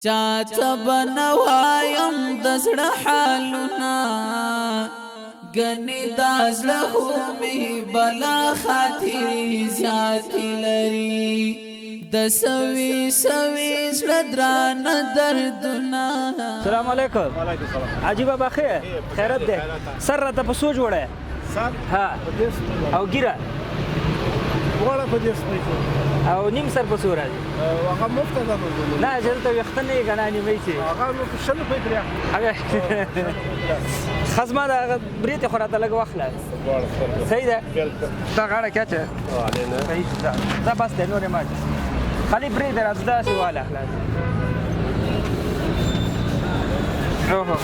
چاته به نه وایم د زړه حالونه، ګنې دا زړه خو مې بلا خاطرې زیاتې لري. د سوي سوي زړه درانه دردونه. سلام علیکم. وعلیکم السلام. حاجي بابا ښه خیرت دی؟ سر راته په څو جوړی؟ سر ها. په 30. او ګیره؟ دواړه په 30 پیسو. او نیم سر په څو راځي؟ هغه مفته ده نو. نه، چې دلته ویښته نه یې که نه نیمه چې هغه نو په 20 روپۍ ترې اخلي. هغه ښه، زما د هغه برېتې خو راته لږ واخله. دواړه سترګې. صحیح ده. بالکل. دا غاړه کې اچوه. صحیح ده، دا بس دی، نور یې مه اچوه. خالي پرېږده راته، داسې واله خلاص. اوهو،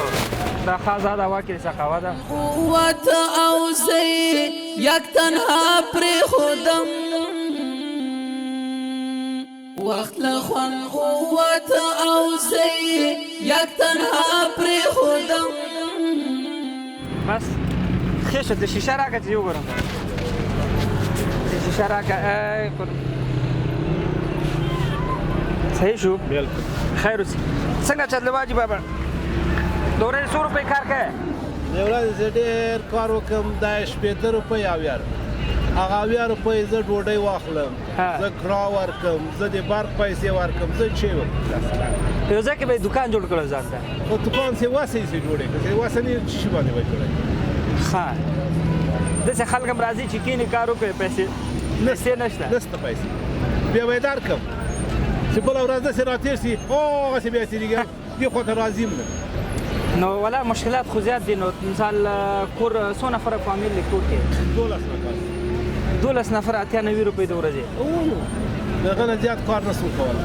دا ښه ازاده هوا کې سقاوه ده. قوت او زه یک تنها پرې خودم وخت له خوان، قوت او زه یک تنها پرې خودم. بس ښه شو. د شیشه راکړه چې وګورم. د شیشه راکړه. ای صحیح شو. بالکل. خیر اوسې. څنګه چل واجب بابا؟ د ورځې څو روپۍ کار کوې؟ د ورځې زه ډېر کار وکړم، دا 60 روپۍ، 70 روپۍ. هغه 70 روپۍ زه ډوډۍ واخلم، زه کرا ورکم، زه د برق پیسې ورکم، زه چې وکړم؟ یو ځای کې به یې دکان جوړ کړو ځان ته. خو دکان څه وسه یې جوړې کړه، چې وسه نه یې، څه باندې به جوړې؟ ښه، داسې خلک هم راځي چې کښېني کار وکړي، پیسې پیسې نشته. نشته پیسې، بیا به یې درکړم چې بله ورځ داسې راتېر شي، هغسې بیا تېرېږي، دې خوا ته راځي هم نه. نو ولا مشکلات خو زیات دي. نو مثال کور څو نفره فامیل دی کور کې؟ 12 نفر. 12 نفره، 80 90 روپۍ د ورځې. او نو د هغه نه زیات کار نه شو کولی.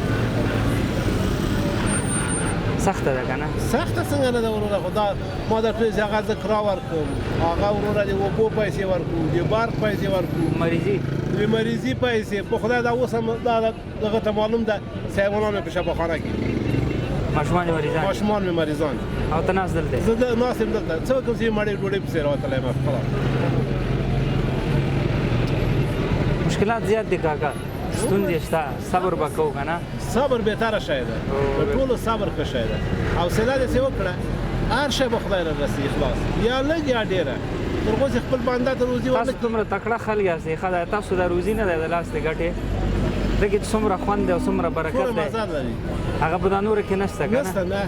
سخته ده که نه؟ سخته څنګه نه ده وروره؟ خو دا ما درته وویل چې هغه زه کرا ورکوم، هغه وروره د اوبو پیسې ورکوو، د برق پیسې ورکوو. مریضي؟ د مریضي پیسې په خدای دا اوس هم دا دغه ته معلوم ده، حیوانان مې په شفاخانه کې. ماشومان یې مریضان؟ ماشومان مې مریضان. او ته ناست دلته؟ زه ناست یم دلته، څه وکړم چې مړې ډوډۍ پسې راوتلی یم خپله. مشکلات زیات دي کاکا، ستونزې شته، صبر به کوو که نه؟ صبر بهتره شی ده، د ټولو صبر ښه شی ده. حوصله دې څه وکړه، هر شی به خدای را رسي خلاص، یا لږ یا ډېره، تر هغو چې خپل بنده ته روزي تاسو ورنه. دومره تکړه خلک یاستئ، ښه ده. تاسو دا روزي نه ده د لاس د ګټې، دې کې څومره خوند دی او څومره برکت څومره دی، مزه لري، هغه په دا نورو کې نشته که نه؟ نشته نه.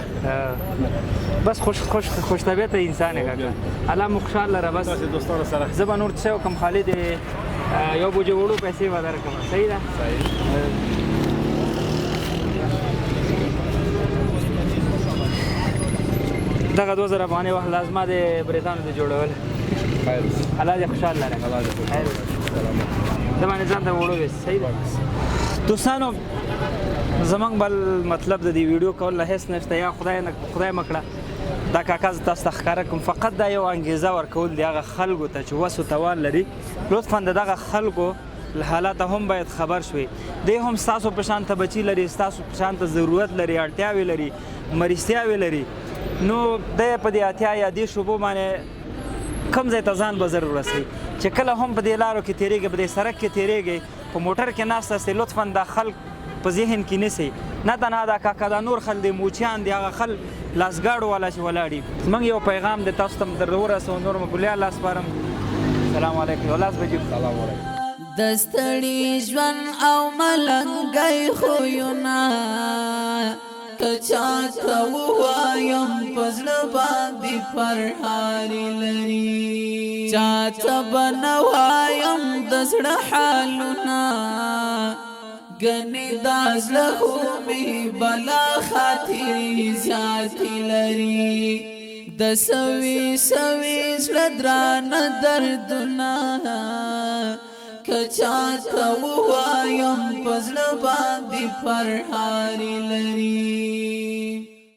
بس خوش خوش خوش طبیعته انسان یې کاکا، الله مو خوشحال لره. بس تاسو دوستانو سره. زه به نور څه وکړم؟ خالي د یو بوجه وړو پیسې به درکړم. صحیح ده؟ صحیح. دغه 2000 افغانۍ واخله، زما د برېتانو د جوړول. خیر. الله دې خوشحال لره. الله دې خیر. سلامت. زه باندې ځان ته وړو ویس. صحیح ده دوستانو، زمونږ بل مطلب د دې ویډیو کول له هېڅ نشته. یا خدای نه خدای مه کړه دا کاکا زه تاسو ته ښکاره کوم، فقط دا یو انګیزه ورکول دي هغه خلکو ته چې وس و توان لري، لطفا د دغه خلکو له حالاته هم باید خبر شوي. دی هم ستاسو په شان ته بچي لري، ستاسو په شان ته ضرورت لري، اړتیاوې لري، مرستیاوې لري. نو دی په دې 80 یا 30 روپو باندې کوم ځای ته ځان به زر ورسوي؟ چې کله هم په دې لارو کې تېرېږي، په دې سړک کې تېرېږي، په موټر کې ناست یاستئ، لطفا دا خلک په ذهن کې نیسئ. نه تنها دا کاکا، دا نور خلک دی، موچیان دي، هغه خلک لاسګاډو والا چې ولاړ دي. زموږ یو پیغام دی تاسو ته در ورسوو. نور مو ګلیا الله سپارم. سلام علیکم. یو لاس به جیب. سلام علیکم. د ستړي ژوند او ملنګۍ خویونه که چاته ووایم، په زړه باندې پرهارې لري. چاته به نه وایم د زړه حالونه، ګنې دا زړه خو مې بلا خاطرې زیاتې لري. د سوي سوي زړه درانه دردونه که چاته ووایم، په زړه باندې پرهارې لري.